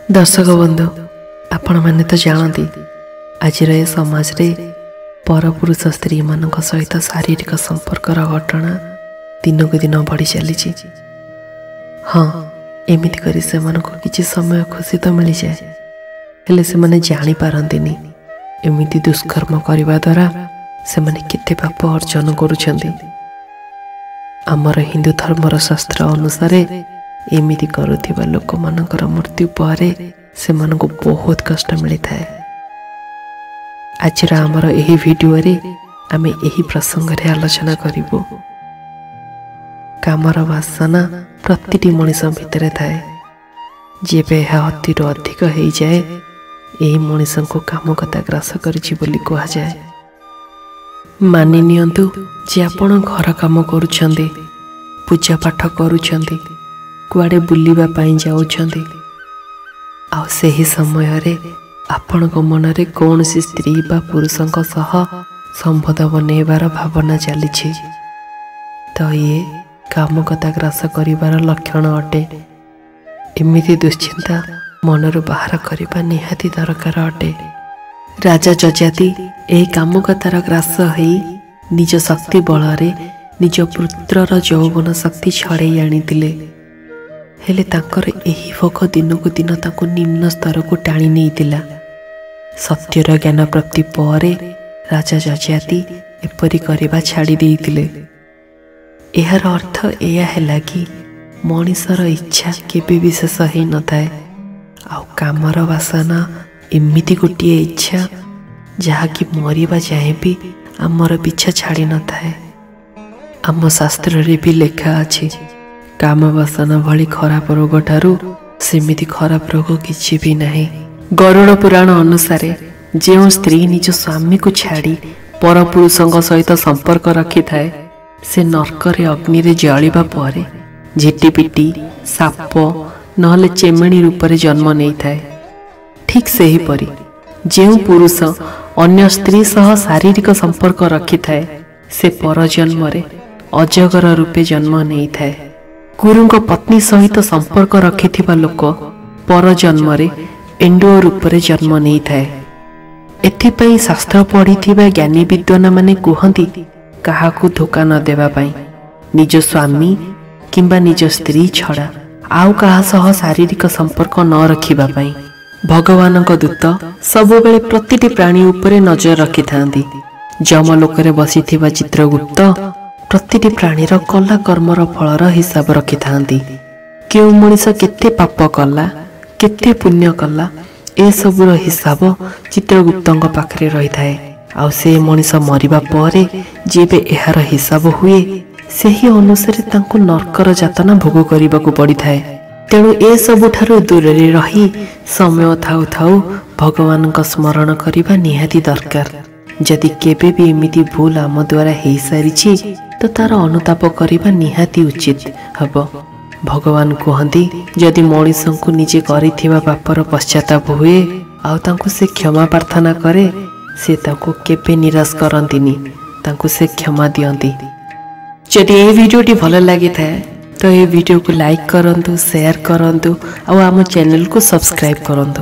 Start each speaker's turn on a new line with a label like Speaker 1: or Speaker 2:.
Speaker 1: ଦର୍ଶକ ବନ୍ଧୁ, ଆପଣମାନେ ତ ଜାଣନ୍ତି ଆଜିର ଏ ସମାଜରେ ପରପୁରୁଷ ସ୍ତ୍ରୀମାନଙ୍କ ସହିତ ଶାରୀରିକ ସମ୍ପର୍କର ଘଟଣା ଦିନକୁ ଦିନ ବଢ଼ି ଚାଲିଛି। ହଁ, ଏମିତି କରି ସେମାନଙ୍କୁ କିଛି ସମୟ ଖୁସି ତ ମିଳିଯାଏ, ହେଲେ ସେମାନେ ଜାଣିପାରନ୍ତିନି ଏମିତି ଦୁଷ୍କର୍ମ କରିବା ଦ୍ୱାରା ସେମାନେ କେତେ ପାପ ଅର୍ଜନ କରୁଛନ୍ତି। ଆମର ହିନ୍ଦୁ ଧର୍ମର ଶାସ୍ତ୍ର ଅନୁସାରେ ଏମିତି କରୁଥିବା ଲୋକମାନଙ୍କର ମୃତ୍ୟୁ ପରେ ସେମାନଙ୍କୁ ବହୁତ କଷ୍ଟ ମିଳିଥାଏ। ଆଜିର ଆମର ଏହି ଭିଡ଼ିଓରେ ଆମେ ଏହି ପ୍ରସଙ୍ଗରେ ଆଲୋଚନା କରିବୁ। କାମର ବାସନା ପ୍ରତିଟି ମଣିଷ ଭିତରେ ଥାଏ। ଯେବେ ଏହା ଅତିରୁ ଅଧିକ ହେଇଯାଏ, ଏହି ମଣିଷଙ୍କୁ କାମକତା ଗ୍ରାସ କରିଛି ବୋଲି କୁହାଯାଏ। ମାନି ନିଅନ୍ତୁ ଯେ ଆପଣ ଘର କାମ କରୁଛନ୍ତି, ପୂଜା ପାଠ କରୁଛନ୍ତି, କୁଆଡ଼େ ବୁଲିବା ପାଇଁ ଯାଉଛନ୍ତି, ଆଉ ସେହି ସମୟରେ ଆପଣଙ୍କ ମନରେ କୌଣସି ସ୍ତ୍ରୀ ବା ପୁରୁଷଙ୍କ ସହ ସମ୍ବନ୍ଧ ବନେଇବାର ଭାବନା ଚାଲିଛି, ତ ଇଏ କାମକତା ଗ୍ରାସ କରିବାର ଲକ୍ଷଣ ଅଟେ। ଏମିତି ଦୁଶ୍ଚିନ୍ତା ମନରୁ ବାହାର କରିବା ନିହାତି ଦରକାର ଅଟେ। ରାଜା ଯଯାତି ଏହି କାମକତାର ଗ୍ରାସ ହେଇ ନିଜ ଶକ୍ତି ବଳରେ ନିଜ ପୁତ୍ରର ଯୌବନ ଶକ୍ତି ଛଡ଼େଇ ଆଣିଥିଲେ। ହେଲେ ତାଙ୍କର ଏହି ଭୋଗ ଦିନକୁ ଦିନ ତାଙ୍କୁ ନିମ୍ନ ସ୍ତରକୁ ଟାଣି ନେଇଥିଲା। ସତ୍ୟର ଜ୍ଞାନ ପ୍ରାପ୍ତି ପରେ ରାଜା ଯଯାତି ଏପରି କରିବା ଛାଡ଼ି ଦେଇଥିଲେ। ଏହାର ଅର୍ଥ ଏଇଆ ହେଲା କି ମଣିଷର ଇଚ୍ଛା କେବେ ବି ଶେଷ ହେଇନଥାଏ, ଆଉ କାମର ବାସନା ଏମିତି ଗୋଟିଏ ଇଚ୍ଛା ଯାହାକି ମରିବା ଯାଏଁ ବି ଆମର ପିଛା ଛାଡ଼ି ନଥାଏ। ଆମ ଶାସ୍ତ୍ରରେ ବି ଲେଖା ଅଛି, କାମ ବାସନା ଭଳି ଖରାପ ରୋଗ ଠାରୁ ସେମିତି ଖରାପ ରୋଗ କିଛି ବି ନାହିଁ। ଗରୁଡ଼ ପୁରାଣ ଅନୁସାରେ ଯେଉଁ ସ୍ତ୍ରୀ ନିଜ ସ୍ୱାମୀକୁ ଛାଡ଼ି ପରପୁରୁଷଙ୍କ ସହିତ ସମ୍ପର୍କ ରଖିଥାଏ, ସେ ନର୍କରେ ଅଗ୍ନିରେ ଜଳିବା ପରେ ଝିଟିପିଟି, ସାପ ନହେଲେ ଚେମେଣି ରୂପରେ ଜନ୍ମ ନେଇଥାଏ। ଠିକ୍ ସେହିପରି ଯେଉଁ ପୁରୁଷ ଅନ୍ୟ ସ୍ତ୍ରୀ ସହ ଶାରୀରିକ ସମ୍ପର୍କ ରଖିଥାଏ, ସେ ପରଜନ୍ମରେ ଅଜଗର ରୂପେ ଜନ୍ମ ନେଇଥାଏ। ଗୁରୁଙ୍କ ପତ୍ନୀ ସହିତ ସମ୍ପର୍କ ରଖିଥିବା ଲୋକ ପରଜନ୍ମରେ ଏଣ୍ଡୁଅ ରୂପରେ ଜନ୍ମ ନେଇଥାଏ। ଏଥିପାଇଁ ଶାସ୍ତ୍ର ପଢ଼ିଥିବା ଜ୍ଞାନୀ ବିଦ୍ୱାନମାନେ କୁହନ୍ତି କାହାକୁ ଧୋକା ନ ଦେବା ପାଇଁ, ନିଜ ସ୍ୱାମୀ କିମ୍ବା ନିଜ ସ୍ତ୍ରୀ ଛଡ଼ା ଆଉ କାହା ସହ ଶାରୀରିକ ସମ୍ପର୍କ ନ ରଖିବା ପାଇଁ। ଭଗବାନଙ୍କ ଦୂତ ସବୁବେଳେ ପ୍ରତିଟି ପ୍ରାଣୀ ଉପରେ ନଜର ରଖିଥାନ୍ତି। ଯମଲୋକରେ ବସିଥିବା ଚିତ୍ରଗୁପ୍ତ ପ୍ରତିଟି ପ୍ରାଣୀର କଲା କର୍ମର ଫଳର ହିସାବ ରଖିଥାନ୍ତି। କେଉଁ ମଣିଷ କେତେ ପାପ କଲା, କେତେ ପୁଣ୍ୟ କଲା, ଏସବୁର ହିସାବ ଚିତ୍ରଗୁପ୍ତଙ୍କ ପାଖରେ ରହିଥାଏ। ଆଉ ସେ ମଣିଷ ମରିବା ପରେ ଯେବେ ଏହାର ହିସାବ ହୁଏ, ସେହି ଅନୁସାରେ ତାଙ୍କୁ ନର୍କର ଯାତନା ଭୋଗ କରିବାକୁ ପଡ଼ିଥାଏ। ତେଣୁ ଏସବୁଠାରୁ ଦୂରରେ ରହି ସମୟ ଥାଉ ଥାଉ ଭଗବାନଙ୍କ ସ୍ମରଣ କରିବା ନିହାତି ଦରକାର। ଯଦି କେବେ ବି ଏମିତି ଭୁଲ ଆମ ଦ୍ୱାରା ହେଇସାରିଛି, ତ ତାର ଅନୁତାପ କରିବା ନିହାତି ଉଚିତ ହେବ। ଭଗବାନ କୁହନ୍ତି, ଯଦି ମଣିଷଙ୍କୁ ନିଜେ କରିଥିବା ପାପର ପଶ୍ଚାତାପ ହୁଏ ଆଉ ତାଙ୍କୁ ସେ କ୍ଷମା ପ୍ରାର୍ଥନା କରେ, ସେ ତାଙ୍କୁ କେବେ ନିରାଶ କରନ୍ତିନି, ତାଙ୍କୁ ସେ କ୍ଷମା ଦିଅନ୍ତି। ଯଦି ଏହି ଭିଡ଼ିଓଟି ଭଲ ଲାଗିଥାଏ, ତ ଏହି ଭିଡ଼ିଓକୁ ଲାଇକ୍ କରନ୍ତୁ, ସେୟାର କରନ୍ତୁ ଆଉ ଆମ ଚ୍ୟାନେଲକୁ ସବସ୍କ୍ରାଇବ୍ କରନ୍ତୁ।